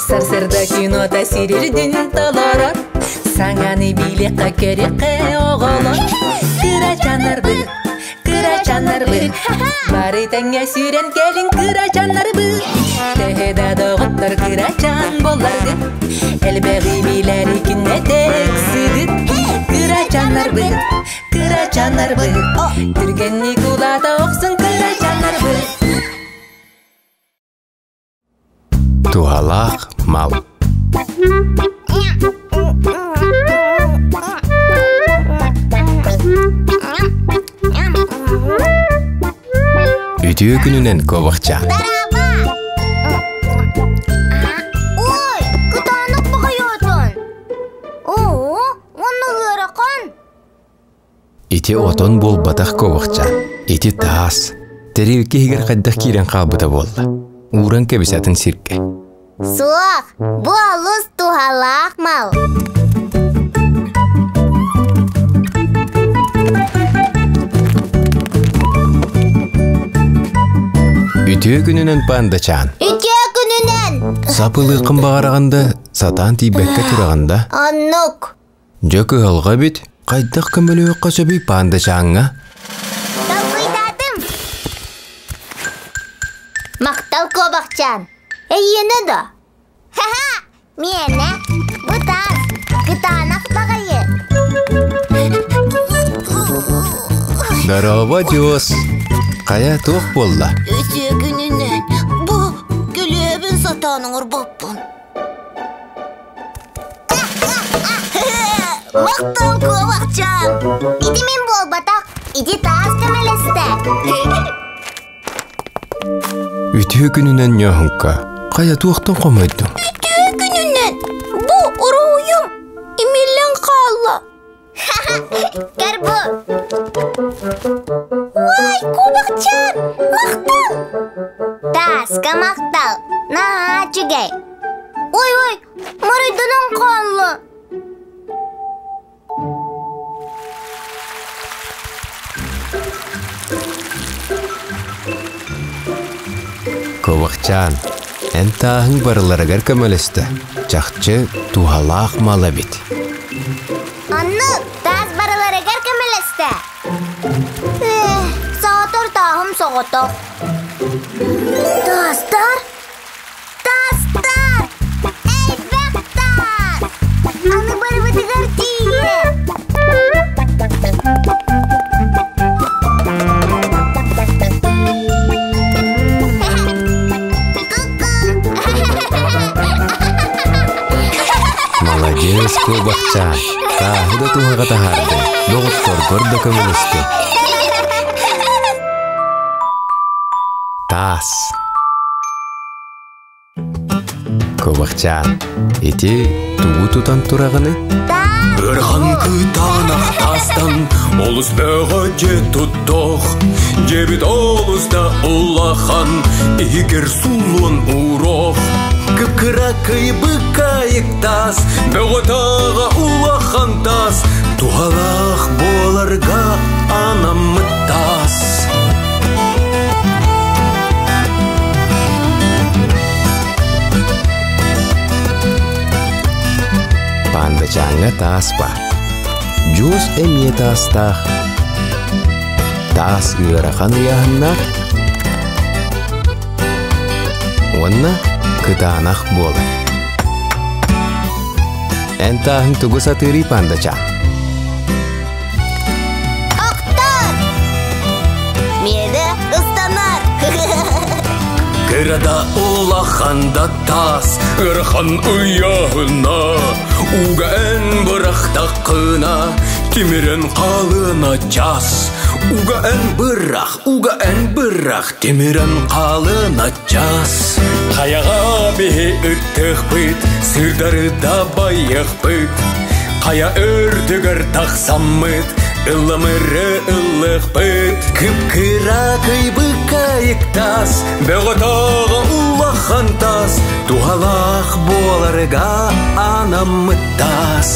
Сарсырда кинота сирирдин толорор, Саҥаны билиэххэ көрүөххэ оҕолор. Кырачаннарбыт, кырачаннарбыт, Бары тэҥҥэ сүүрэн кэлиҥ кырачаннарбыт. Төһө да доҕоттор кырачан буолларгыт, Элбэҕи билэри күннэтэ ыксыгыт. Кырачаннарбыт, кырачаннарбыт, Түргэнник улаата охсун кырачаннарбыт. Туһалаах мал. Үтүө күнүнэн куобахчаан. Ой, кытаанах баҕайы Оо, онно ыарахан. Ити отон буолбатах куобахчаан. Ити таас. Тэриэлкэ иһигэр хайдах киирэн хаалбыта буолла. Ууран кэбис атын сиргэ. Суох, бу олус туһалаах мал. Үтүө күнүнэн пандачаан. Үтүө күнүнэн! Сапылыыккын баҕараҕын да, сатаан тиийбэккэ тураҕын да. Оннук. Дьэ кыһалҕа эбит, хайдах көмөлөһүөххэ сөбүй пандачааҥҥа? Толкуйдаатым. Махтал куобахчаан. Эйиэнэ да? Ха-ха! Миэнэ, бу таас, кытаанах баҕайы. Дорообо, Дьуос. Хайа, туох буолла? Үтүө күнүнэн. Бу күлүөбүн сатаан оҥорбоппун. Махтал, куобахчаан! Ити мин буолбатах, ити таас көмөлөстө. Үтүө күнүнэн Ньоһуҥка, хайа туохтан хомойдуҥ? Үтүө күнүнэн! Бу уруһуйум имиллэн хаалла. Көр бу! Уай, куобахчаан! Махтал! Тааска махтал! Наһаа үчүгэй! Ой-ой, моройдонон хаалла! Куобахчаан, эн тааһыҥ барыларыгар көмөлөстө. Чахчы, туһалаах мал эбит. Оннук, таас барыларыгар көмөлөстө. Эх, саатар тааһым соҕотох. Таастар? Таастар! Элбэх таас! Аны барыбытыгар тиийиэ! Маладьыас, куобахчаан! Тааһы да туһаҕа таһаардыҥ, доҕотторгор да көмөлөстүҥ. Таас. Куобахчаан, ити тугу тутан тураҕыный? Ыарахан кытаанах таастан олус бөҕө дьиэ туттох. Дьиэбит олус да улахан, иһигэр суллуон уруох. Кып-кыракый быкайык таас, бөҕө-таҕа улахан таас, туһалаах буоларга анаммыт таас. Пандачааҥҥа таас баар. Дьуос эмиэ таастаах. Таас ыарахан ыйааһыннаах уонна кытаанах буолар. Эн тааһыҥ тугу сатыырый, пандачаан? Охтор! Миэнэ ыстанар! Кыра да улахан да таас, ыарахан ыйааһына, Уга эн бырахтаххына, тимирэн хаалына час. Уга эн бырах, уга эн бырах, тимирэн хаалына час. Хайаҕа биһи ыттыхпыт, сырдары да байыахпыт. Хайа үрдүгэр тахсаммыт, ылламыры ыллыхпыт. Кып-кыра кыйбыккайык таас, бөҕө-тоҕо улахан таас, туһалаах буоларга анаммыт таас.